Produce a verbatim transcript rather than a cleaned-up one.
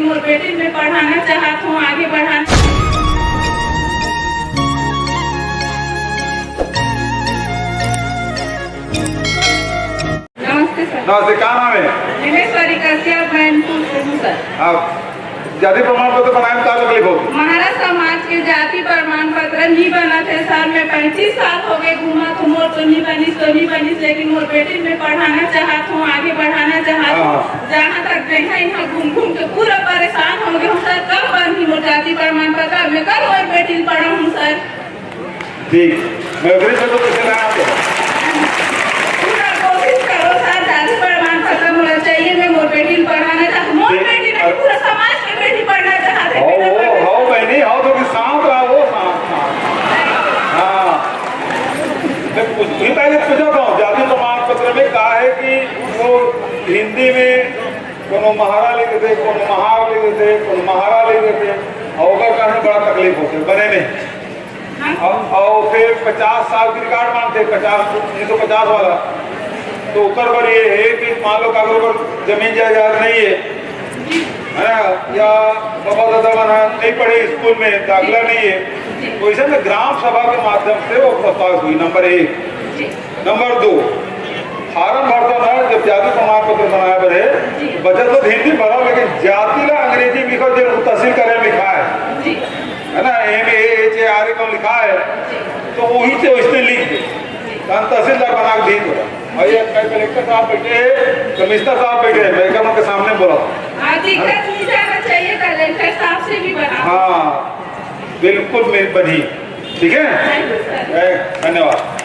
मोर बेटी मैं पढ़ाना चाहत हूँ, आगे बढ़ाना। नमस्ते सर। नमस्ते, का नाम है? लिंगेश्वरी कश्यप, मैनपुर से हूँ सर। आप जाति प्रमाण पत्र बनाए में का तकलीफ होती? महारा समाज के जाति प्रमाण पत्र नहीं बनत हे सर। मैं पैंतीस साल हो गए घूमत हूँ, मोर तो नहीं बनिस, तो नहीं बनिस, लेकिन मोर बेटी मैं पढ़ाना चाहत हूँ, आगे बढ़ाना चाहत हूँ। हाँ। जहाँ तक देखा, यहाँ घूम घूम के पूरा परेशान हो गए हूँ सर। कब बनही मोर जाति प्रमाण पत्र? मैं कब मोर बेटी पढ़ाऊँ सर? ठीक, मैं अग्रिम से तो पूछे ना आपको। पूरा कोशिश करो सर, जाति प्रमाण पत्र होना चाहिए। मैं मोर बेटी पढ़ाना चाहत, मोर ठीक। बेटी नहीं, पूरा समाज के बेटी पढ़ना चाहत है। हो, हो, हो बहनी, हो, थोड़ी शांत रहो, शांत, शांत। हाँ। मैं कुछ भी पहले पूछा था, जाति प्रमाण पत्र में कहा है कि वो हिंदी में कोनो महारा लिख देते, कोनो महार लिख देते, कोनो महारा लिख देते, और ओकर कारण बड़ा तकलीफ होते, बने नहीं। और, और फिर पचास साल की रिकॉर्ड मांगते, पचास, उन्नीस सौ पचास वाला। तो ओकर बर ये है कि मान लो काकरो बर जमीन जायदाद नहीं है, है ना, या बाबा दादा मन नहीं पढ़े, स्कूल में दाखिला नहीं है, तो ऐसे में ग्राम सभा के माध्यम से वो प्रस्ताव हुई, नंबर एक। नंबर दो, फार्म भरता ना, जब जाति प्रमाण पत्र बनाए बर है, बचत तो हिंदी भरा, लेकिन जाति ला अंग्रेजी में लिखो, जो तहसील करे में लिखा है, है ना, M A H A R A को लिखा है, तो वही से उसने लिख दे, तहन तहसीलदार बना के दी तो। और ये कलेक्टर साहब बैठे हैं, कमिश्नर साहब बैठे हैं, मैं क्या उनके सामने बोला। हाँ, दिक्कत नहीं जाना चाहिए, कलेक्टर साहब से भी बना। हाँ, बिल्कुल, मैं बनी। ठीक है। ए, धन्यवाद।